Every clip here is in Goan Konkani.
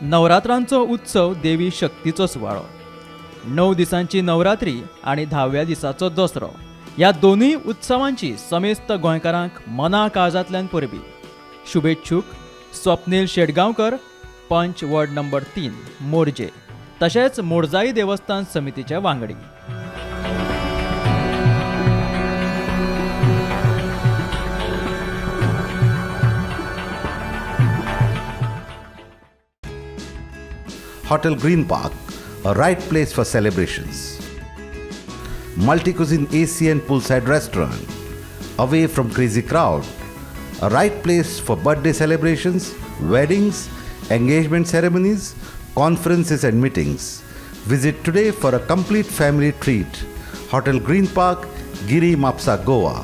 नवरात्रांचो उत्सव देवी शक्तीचो सुवाळो. 9 दिसांची नवरात्री आनी 10व्या दिसाचो दसरो ह्या दोनूय उत्सवांची समेस्त गोंयकारांक मना काळजांतल्यान परबी. शुभेच्छूक स्वप्नील शेटगांवकर, पंच वॉर्ड नंबर 3 मोरजे, तशेंच मोरजाई देवस्थान समितीचे वांगडी. Hotel Green Park, a right place for celebrations. Multi-cuisine AC and poolside restaurant, away from crazy crowd. A right place for birthday celebrations, weddings, engagement ceremonies, conferences and meetings. Visit today for a complete family treat. Hotel Green Park, Giri Mapsa, Goa.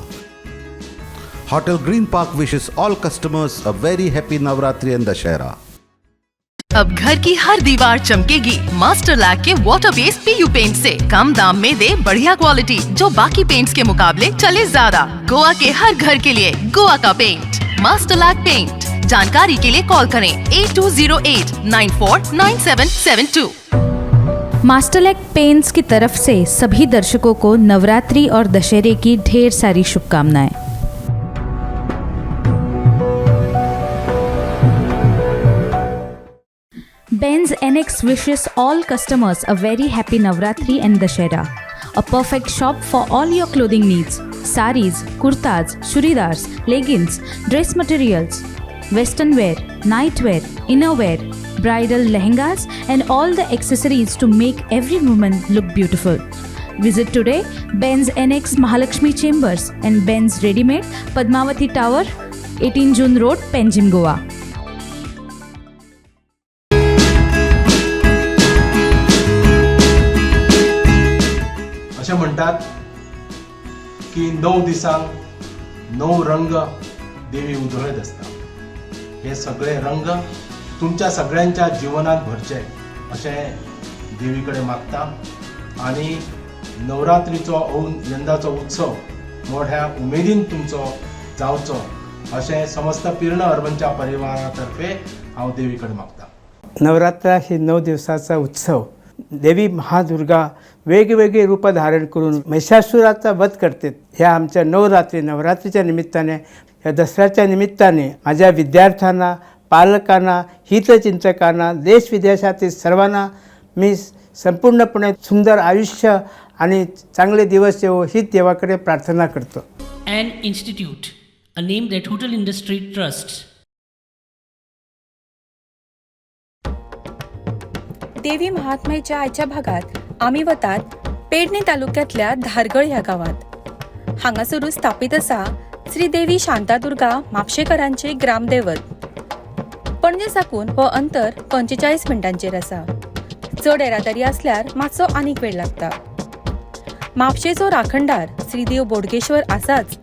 Hotel Green Park wishes all customers a very happy Navratri and Dashera. अब घर की हर दीवार चमकेगी मास्टर लैक के वाटर बेस्ड पीयू पेंट से। कम दाम में दे बढ़िया क्वालिटी, जो बाकी पेंट्स के मुकाबले चले ज्यादा। गोवा के हर घर के लिए गोवा का पेंट, मास्टर लैक पेंट। जानकारी के लिए कॉल करें 8208949772। मास्टरलैक पेंट्स की तरफ से सभी दर्शकों को नवरात्रि और दशहरे की ढेर सारी शुभकामनाएं। Benz NX wishes all customers a very happy Navratri and Dashera. A perfect shop for all your clothing needs: saris, kurtas, churidars, leggings, dress materials, western wear, night wear, inner wear, bridal lehengas, and all the accessories to make every woman look beautiful. Visit today Benz NX Mahalakshmi Chambers and Benz Readymade, Padmavati Tower, 18 June Road, Panjim, Goa. अशें म्हणटात की 9 दिसांक 9 रंग देवी उधळत आसता. हे सगळे रंग तुमच्या सगळ्यांच्या जिवनात भरचे अशें देवी कडेन मागता आनी नवरात्रीचो यंदाचो उत्सव मोठ्या उमेदीन तुमचो जावचो अशें समस्त पिर्ण अर्बनच्या परिवारा तर्फे हांव देवी कडेन मागता. नवरात्र ही 9 दिवसाचा उत्सव. देवी महादुर्गा वेगवेगळी रूपं धारण करून महिषासुराचा वध करते. ह्या आमच्या नवरात्री नवरात्रीच्या निमित्ताने, या दसऱ्याच्या निमित्ताने माझ्या विद्यार्थ्यांना, पालकांना, हितचिंतकांना, देश विदेशातील सर्वांना मी संपूर्णपणे सुंदर आयुष्य आणि चांगले दिवस येवो हीच देवाकडे प्रार्थना करतो. An institute, a name that hotel industry trusts. देवी महात्म्याच्या आयच्या भागात आमी वतात पेडणे तालुक्यांतल्या धारगळ ह्या गांवांत. हांगासरूच स्थापीत आसा श्री देवी शांतादुर्गा म्हापशेकरांचे ग्रामदैवत. पणजे साकून हो अंतर 45 मिनटांचेर आसा. चड येरादारी आसल्यार मातसो आनीक वेळ लागता. म्हापशेचो राखणदार श्रीदेव बोडगेश्वर आसाच,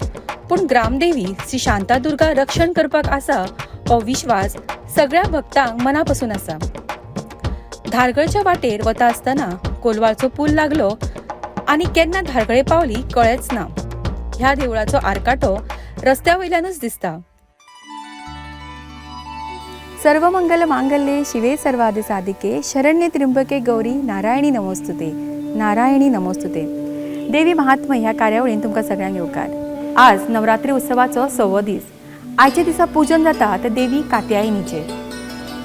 पूण ग्रामदेवी श्री शांतादुर्गा रक्षण करपाक आसा हो विश्वास सगळ्या भक्तांक मना पसून आसा. धारगळच्या वाटेर वता आसतना कोलवाळचो पूल लागलो आनी केन्ना धारगळे पावली कळ्ळेंच ना. ह्या देवळाचो आरकाटो रस्त्या वयल्यानूच दिसता. सर्वमंगल मांगल्ये शिवे सर्वार्थ साधिके शरण्ये त्र्यंबके गौरी नारायणी नमोस्तुते, नारायणी नमोस्तुते. देवी महात्म्य ह्या कार्यावळीन तुमकां सगळ्यांक येवकार. आज नवरात्री उत्सवाचो 6वो दीस. आयच्या दिसा पूजन जाता ते देवी कात्यायनीचें.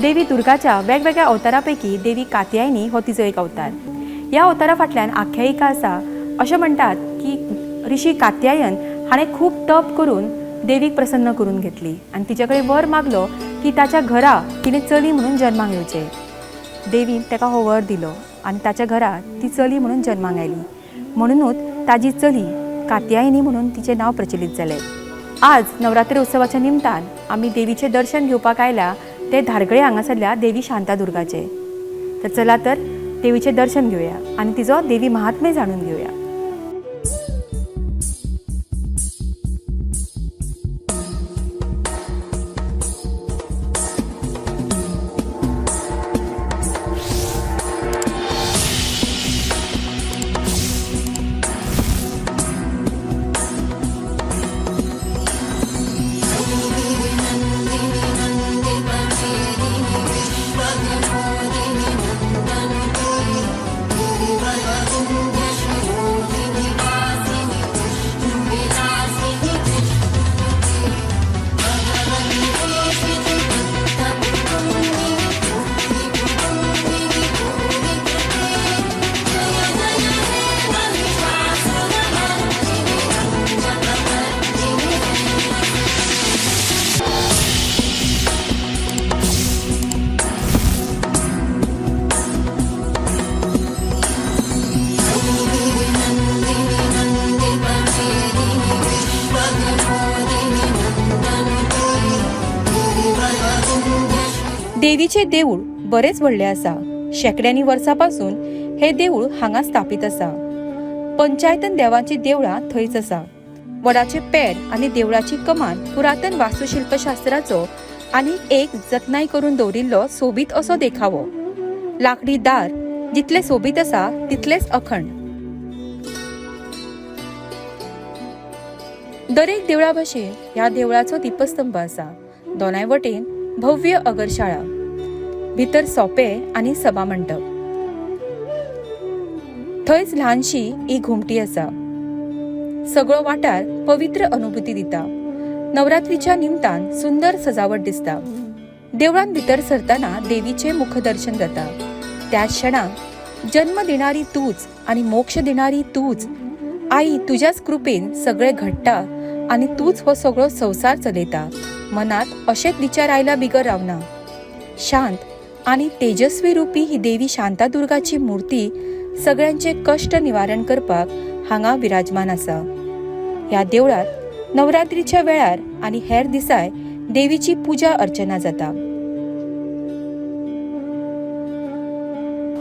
देवी दुर्गाच्या वेगवेगळ्या अवतारा पैकी देवी कात्यायनी हो तिचो एक अवतार. ह्या अवतारा फाटल्यान आख्यायिका आसा. अशें म्हणटात की ऋषी कात्यायन हाणें खूब तप करून देवीक प्रसन्न करून घेतली आनी तिचे कडेन वर मागलो की ताच्या घरा तिणें चली म्हणून जन्माक येवचें. देवीन ताका हो वर दिलो आनी ताच्या घरा ती चली म्हणून जन्माक आयली. म्हणुनूच ताजी चली कात्यायनी म्हणून तिचें नांव प्रचलीत जालें. आज नवरात्री उत्सवाच्या निमतान आमी देवीचें दर्शन घेवपाक आयल्या ते धारगळे हांगासरल्या देवी शांतादुर्गाचें. तर चला तर देवीचें दर्शन घेवया आनी तिजो देवी महात्म्य जाणून घेवया. देवीचें देवूळ बरेंच व्हडलें आसा. शेंकड्यांनी वर्सां पासून हें देवूळ हांगा स्थापीत आसा. पंचायतन देवांची देवळां थंयच आसा. वडाचे पेड आनी देवळाची कमान पुरातन वास्तुशिल्पशास्त्राचो आनीक एक जतनाय करून दवरिल्लो सोबीत असो देखावो. लाकडी दार जितलें सोबीत आसा तितलेंच अखंड. दरेक देवळा भशेन ह्या देवळाचो दीपस्तंभ आसा. दोनाय वटेन भव्य अगरशाळा, भितर सोपे आनी सभा मंडप. थंयच ल्हानशी ही घुमटी आसा. सगळो वाठार पवित्र अनुभूती दिता. नवरात्रीच्या निमतान सुंदर सजावट दिसता. देवळांत भितर सरतना देवीचें मुखदर्शन जाता. त्याच क्षणाक जन्म दिणारी तूच आनी मोक्ष दिणारी तूच आई, तुज्याच कृपेन सगळें घडटा आनी तूच हो सगळो संवसार चलयता. मनांत अशेच विचार आयला बिगर रावना. शांत आनी तेजस्वी रुपी ही देवी शांतादुर्गाची मूर्ती सगळ्यांचे कश्ट निवारण करपाक हांगा विराजमान आसा. ह्या देवळांत नवरात्रीच्या वेळार आनी हेर दिसाय देवीची पुजा अर्चना जाता.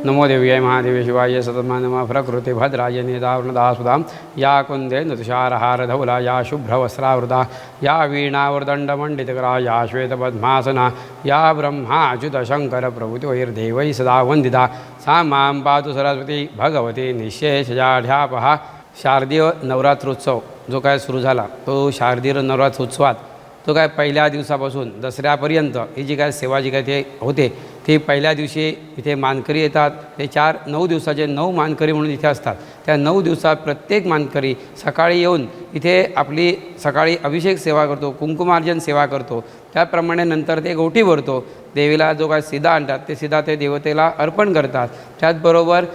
नमो देव्यै महादेवी शिवाय सतमा नमः. प्रकृति भद्राय निदावृदासुदां या कुन्देन्दुतुषारहारधवला या शुभ्रवस्त्रावृता या वीणावृदण्डमण्डितकरा या श्वेतपद्मासना या ब्रह्माच्युतशङ्करप्रभृतिवैर्देवैः सदा वन्दिता सा मां पातु सरस्वती भगवती निःशेषजाढ्यापहा. शारदीय नवरात्रोत्सव जो काय सुरू झाला तो शारदीय नवरात्रोत्सवात तो काय पहिल्या दिवसापासून दसऱ्यापर्यंत ही जी काय सेवा जी काय ते होते ती पहिल्या दिवशी इथे मानकरी येतात. ते 4-9 दिवसाचे 9 मानकरी म्हणून इथे असतात. त्या 9 दिवसात प्रत्येक मानकरी सकाळी येऊन इथे आपली सकाळी अभिषेक सेवा करतो, कुंकुमार्जन सेवा करतो. त्याप्रमाणे नंतर ते गोठी भरतो, देवीला जो काय सिदा आणतात ते सिदा ते देवतेला अर्पण करतात. त्याचबरोबर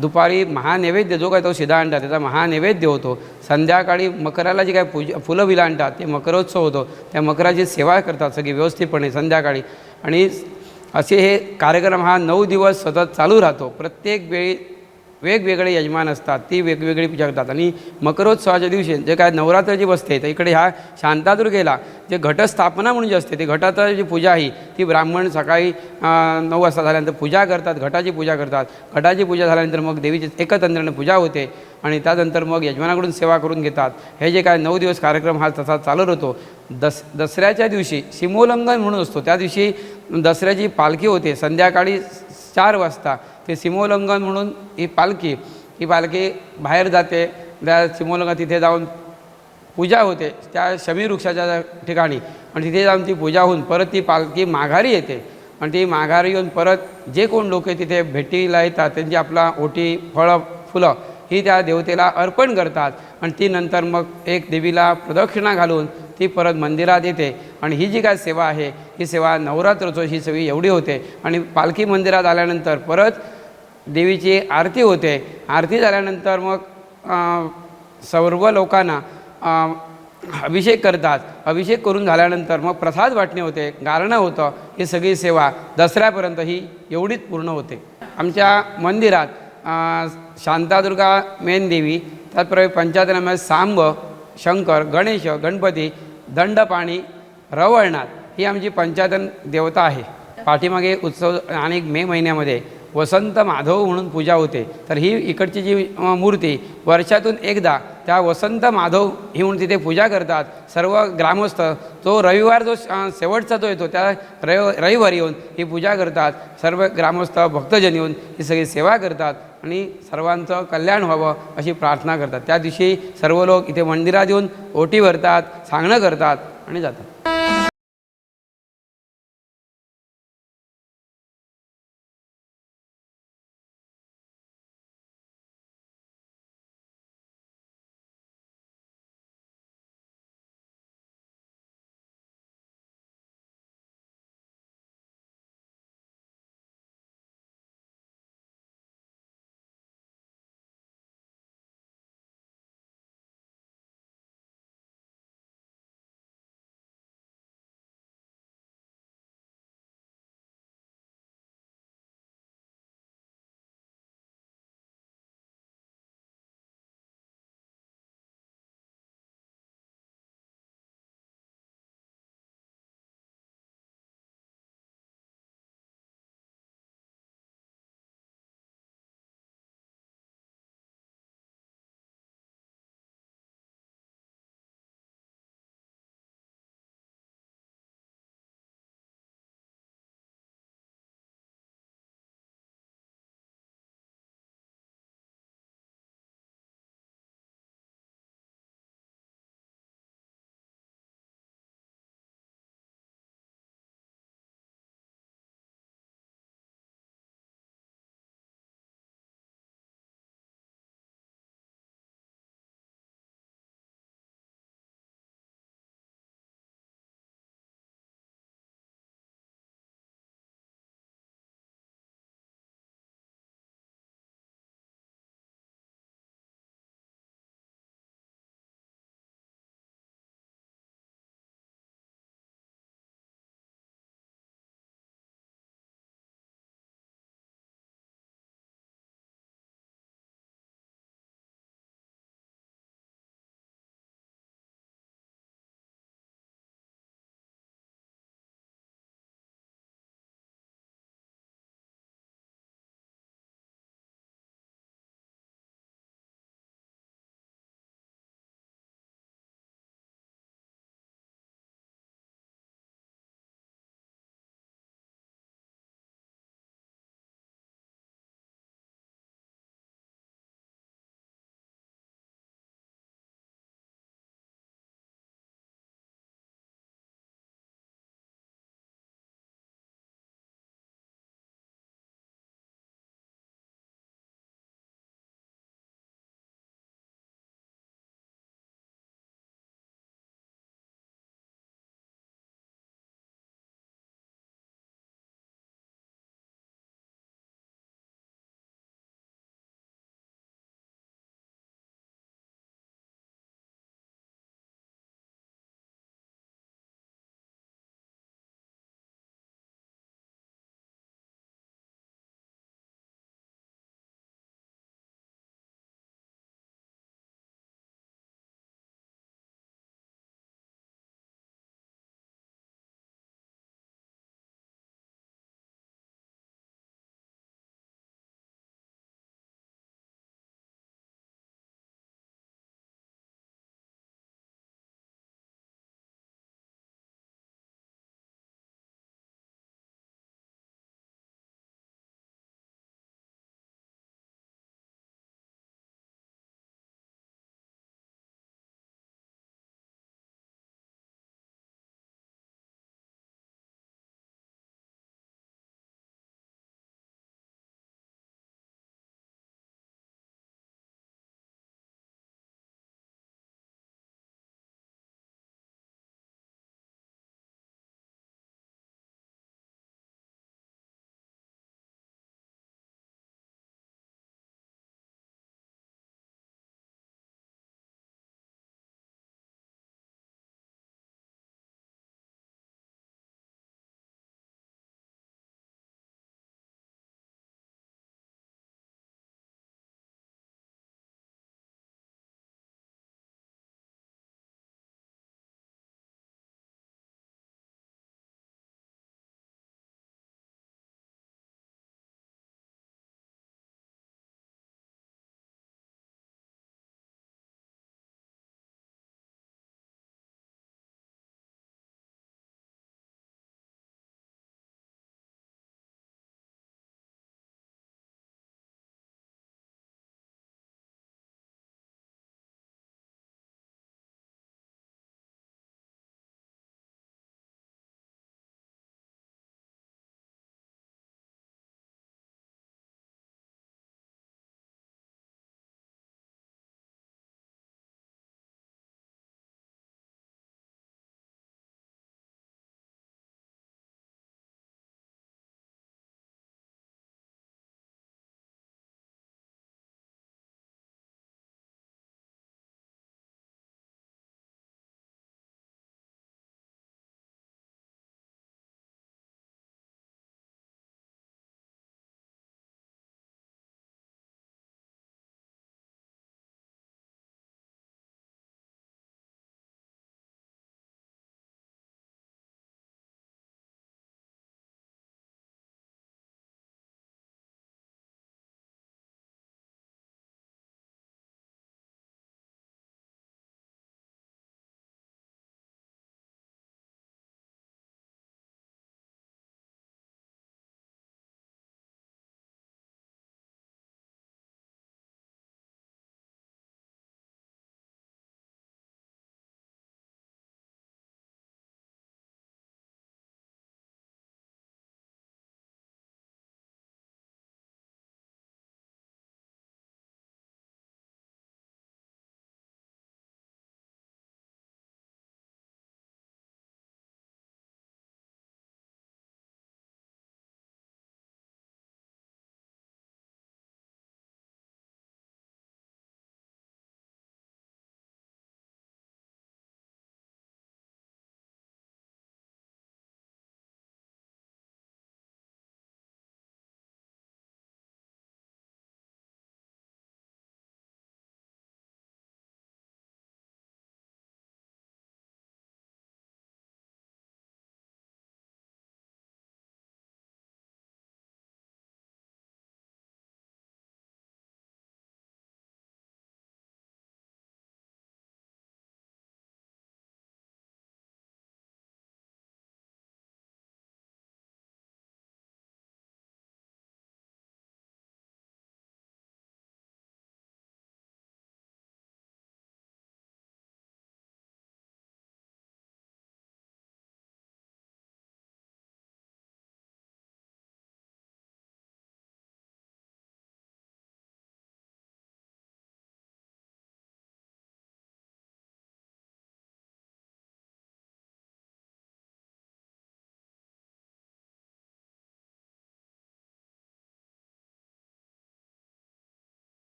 दुपारी महानैवेद्य जो काय तो शिदा आणतात त्याचा महानैवेद्य होतो. संध्याकाळी मकराला जी काय पूजा फुलं बिलं आणतात ते मकरोत्सव होतो, त्या मकराची सेवा करतात सगळी व्यवस्थितपणे संध्याकाळी. आणि असे हे कार्यक्रम हा 9 दिवस सतत चालू राहतो. प्रत्येक वेळी वेगवेगळे यजमान असतात, ती वेगवेगळी पूजा करतात. आणि मकरोत्सवाच्या दिवशी जे काय नवरात्र जी बसते तर इकडे ह्या शांतादुर्गेला जे घटस्थापना म्हणून जी असते ते घटाचं जी पूजा आहे ती ब्राह्मण सकाळी 9 वाजता झाल्यानंतर पूजा करतात, घटाची पूजा करतात. घटाची पूजा झाल्यानंतर मग देवीची एकतंत्राने पूजा होते आणि त्यानंतर मग यजमानाकडून सेवा करून घेतात. हे जे काय 9 दिवस कार्यक्रम हा तसा चालू राहतो. दसऱ्याच्या दिवशी सीमोल्लंघन म्हणून असतो, त्या दिवशी दसऱ्याची पालखी होते संध्याकाळी 4 वाजता. ते सीमोल्लंघन म्हणून ही पालखी बाहेर जाते. त्या सीमोल्लंघन तिथे जाऊन पूजा होते त्या शमी वृक्षाच्या ठिकाणी आणि तिथे जाऊन ती पूजा होऊन परत ती पालखी माघारी येते. आणि ती माघारी येऊन परत जे कोण लोक तिथे भेटीला येतात त्यांची आपला ओटी फळं फुलं ही त्या देवतेला अर्पण करतात. आणि ती नंतर मग एक देवीला प्रदक्षिणा घालून ती परत मंदिरात येते. आणि ही जी काय सेवा आहे ही सेवा नवरात्रोत्सव ही सेवा एवढी होते. आणि पालखी मंदिरात आल्यानंतर परत देवीची आरती होते. आरती झाल्यानंतर मग सर्व लोकांना अभिषेक करतात. अभिषेक करून झाल्यानंतर मग प्रसाद वाटणे होते, गारणं होतं. ही सगळी सेवा दसऱ्यापर्यंत ही एवढीच पूर्ण होते. आमच्या मंदिरात शांतादुर्गा मेन देवी, त्याचप्रमाणे पंचायतनामध्ये सांब, शंकर, गणेश, गणपती, दंडपाणी, रवळनाथ ही आमची पंचायतन देवता आहे. पाठीमागे उत्सव आणि मे महिन्यामध्ये वसंत माधव म्हणून पूजा होते. तर ही इकडची जी मूर्ती वर्षातून एकदा त्या वसंत माधव ही म्हणून तिथे पूजा करतात सर्व ग्रामस्थ. तो रविवार जो शेवटचा जो येतो त्या रविवारी येऊन ही पूजा करतात. सर्व ग्रामस्थ भक्तजन येऊन ही सगळी सेवा करतात आणि सर्वांचं कल्याण व्हावं अशी प्रार्थना करतात. त्या दिवशी सर्व लोक इथे मंदिरात येऊन ओटी भरतात, सांगणं करतात आणि जातात.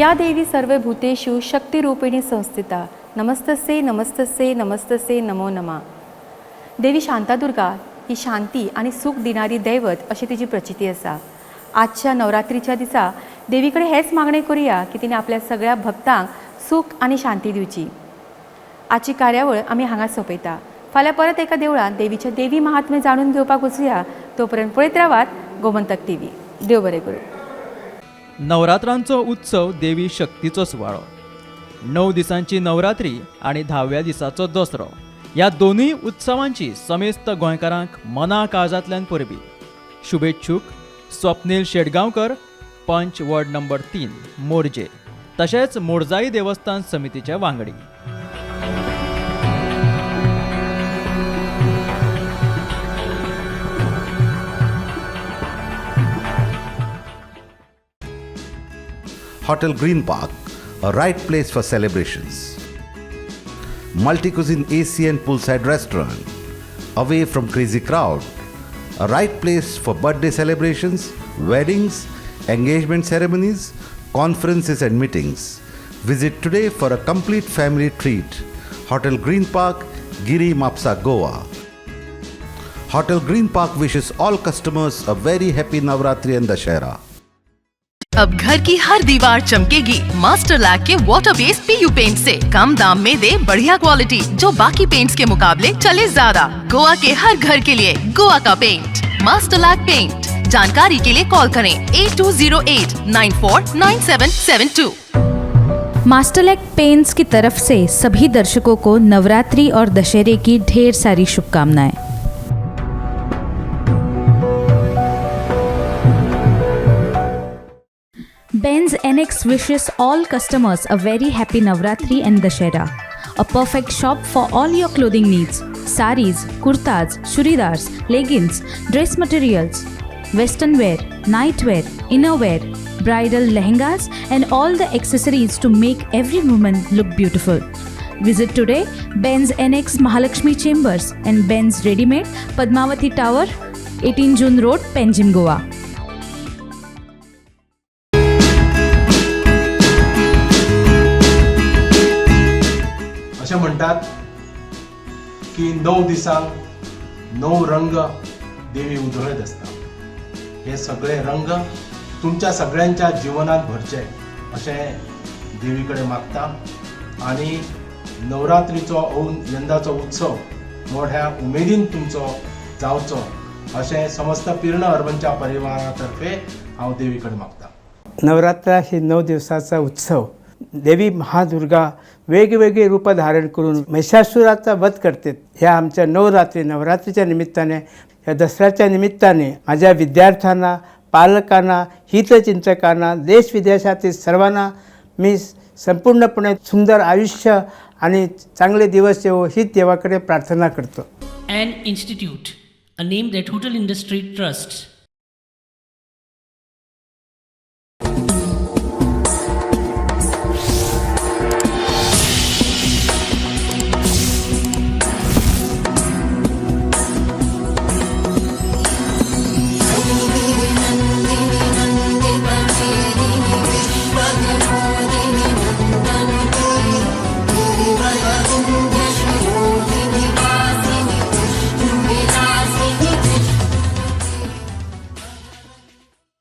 या देवी सर्वभूतेषु शक्तिरूपिणी संस्थिता नमस्तस्यै नमस्तस्यै नमस्तस्यै नमो नमा. देवी शांतादुर्गा ही शांती आनी सूख दिणारी दैवत अशी तिची प्रचिती आसा. आजच्या नवरात्रीच्या दिसा देवी कडेन हेच मागणें करुया की तिणें आपल्या सगळ्या भक्तांक सूख आनी शांती दिवची. आजची कार्यावळ आमी हांगा सोंपयता. फाल्यां परत एका देवळांत देवीच्या देवी महात्म्य जाणून घेवपाक वचुया. तोपर्यंत पळयत रावात गोमंतक टीव्ही. देव बरें करूं. नवरात्रांचो उत्सव देवी शक्तीचो सुवाळो. 9 दिसांची नवरात्री आनी 10व्या दिसाचो दसरो ह्या दोनूय उत्सवांची समेस्त गोंयकारांक मना काळजांतल्यान परबी. शुभेच्छूक स्वप्नील शेटगांवकर, पंच वॉर्ड नंबर 3 मोरजे, तशेंच मोरजाई देवस्थान समितीचे वांगडी. Hotel Green Park, a right place for celebrations. Multi-cuisine AC and poolside restaurant, away from crazy crowd. A right place for birthday celebrations, weddings, engagement ceremonies, conferences and meetings. Visit today for a complete family treat. Hotel Green Park, Giri Mapsa, Goa. Hotel Green Park wishes all customers a very happy Navratri and Dashera. अब घर की हर दीवार चमकेगी मास्टर लैक के वाटर बेस्ड पीयू पेंट से. कम दाम में दे बढ़िया क्वालिटी, जो बाकी पेंट्स के मुकाबले चले ज्यादा. गोवा के हर घर के लिए गोवा का पेंट, मास्टर लैक पेंट. जानकारी के लिए कॉल करें 8208949772. मास्टरलैक पेंट्स की तरफ से सभी दर्शकों को नवरात्रि और दशहरे की ढेर सारी शुभकामनाएं. Benz NX wishes all customers a very happy Navratri and Dashera. A perfect shop for all your clothing needs: saris, kurtas, churidars, leggings, dress materials, western wear, night wear, inner wear, bridal lehengas, and all the accessories to make every woman look beautiful. Visit today Benz NX Mahalakshmi Chambers and Benz Readymade, Padmavati Tower, 18 June Road, Panjim, Goa. अशें म्हणटात की 9 दिसांक 9 रंग देवी उधळत आसता. हे सगळे रंग तुमच्या सगळ्यांच्या जिवनात भरचे अशें देवी कडेन मागता आनी नवरात्रीचो यंदाचो उत्सव मोठ्या उमेदीन तुमचो जावचो अशें समस्त पिर्ण अर्बनच्या परिवारा तर्फे हांव देवी कडेन मागता. नवरात्र ही 9 दिवसाचा उत्सव. देवी महादुर्गा वेगवेगळी रूपं धारण करून महिषासुराचा वध करते. ह्या आमच्या नवरात्री नवरात्रीच्या निमित्ताने, ह्या दसऱ्याच्या निमित्ताने माझ्या विद्यार्थ्यांना, पालकांना, हितचिंतकांना, देश विदेशातील सर्वांना मी संपूर्णपणे सुंदर आयुष्य आणि चांगले दिवस येवो ही देवाकडे प्रार्थना करतो. An institute, a name that hotel industry trusts.